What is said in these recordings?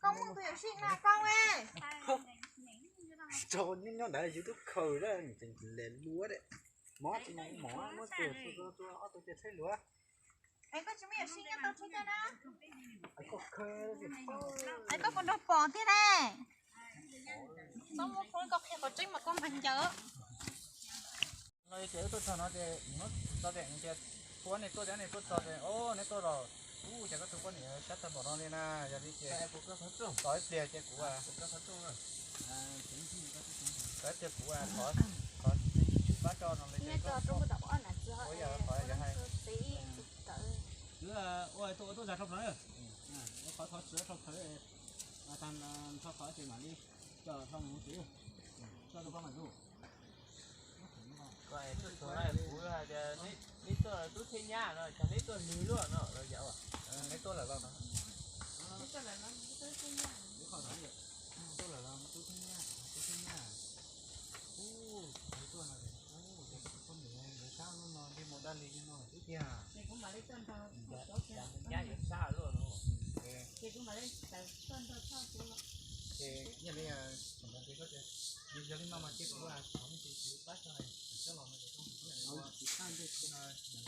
Koj muaj tus yuam sij na koj e. Tso nyob ntawd yus twb khaws lawm tseem le luav de. Mob tsis mob, muab tus ob tug ces tsheb luav. Es koj tsis muaj yuam sij nyob tau tsheb coj na. Es koj puas nrog pom thiab ne? Txhob muab koj qhia qhov tseeb mas koj mag ncaws. No ces wb tuaj txog no ces txog tias tias, hu nej tuaj tias nej tuaj txog ces, o, neb tuaj los, ub, cas koj tus poj niam sab tag npaum no li na, yog li ces tos ib pliag ces kuv, tos ib pliag kuv thov tsis pab tso no li ces, ua yog qhov yog hais, ua tuaj ua tuaj zas rau plawv, ua qhov thov txwv rau plawv. Tag nrho qhov ces mam li coj hlo mus tsev, coj rau koj mam zus. Kuv hais tias neb tuaj tub thiab nyab no, cas neb tuaj nws luaj no los yog neb tuaj lawm los no? Tuaj lawm los tub thiab nyab, tub thiab nyab. Ub, tuaj no, ub, ces koj niam yuav sab luaj no, ntsej muag daj li no xwb tiag. Nyab yuav sab luaj no. Ces yog li, yog li no mas cia kuv thov nej tus txiv pab tso, tsis txhob los no ces koj mus ua, tab tab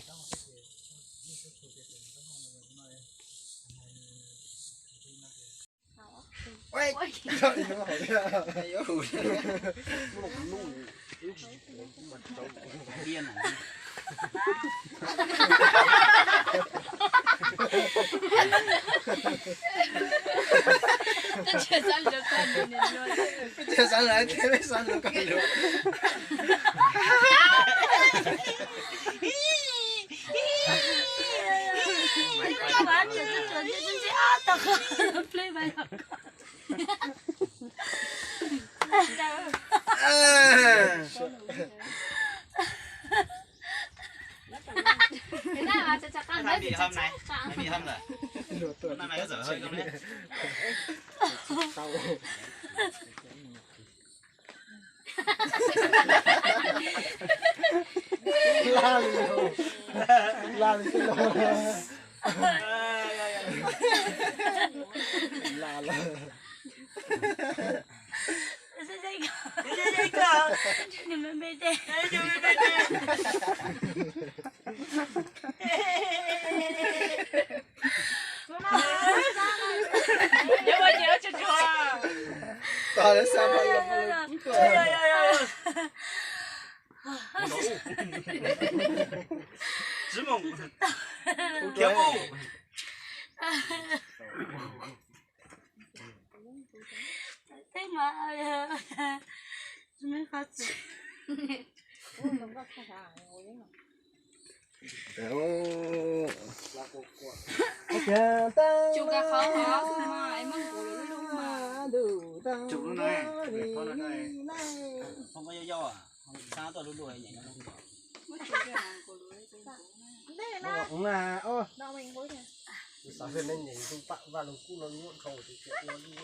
tab ces nej koj txhua tias tus no no. Tsis xav lawv thiab, xav lawv koj lus. Mày bị hâm này, mày bị hâm rồi. Hôm nay mày có dở hơi không đấy? La li, la li xwb los. La lawm. Tog lawv xa pha los. Tsis mus. Khiav mus. Teb mas, me qhov txwm. Tsuas kav qhov hov xwb mas es muab nkaus lub lub mas. Muab tsuas na, tus xav hwm nej nyeem tus pam vaj lug kub no nyuaj dhau tus tias ua lub.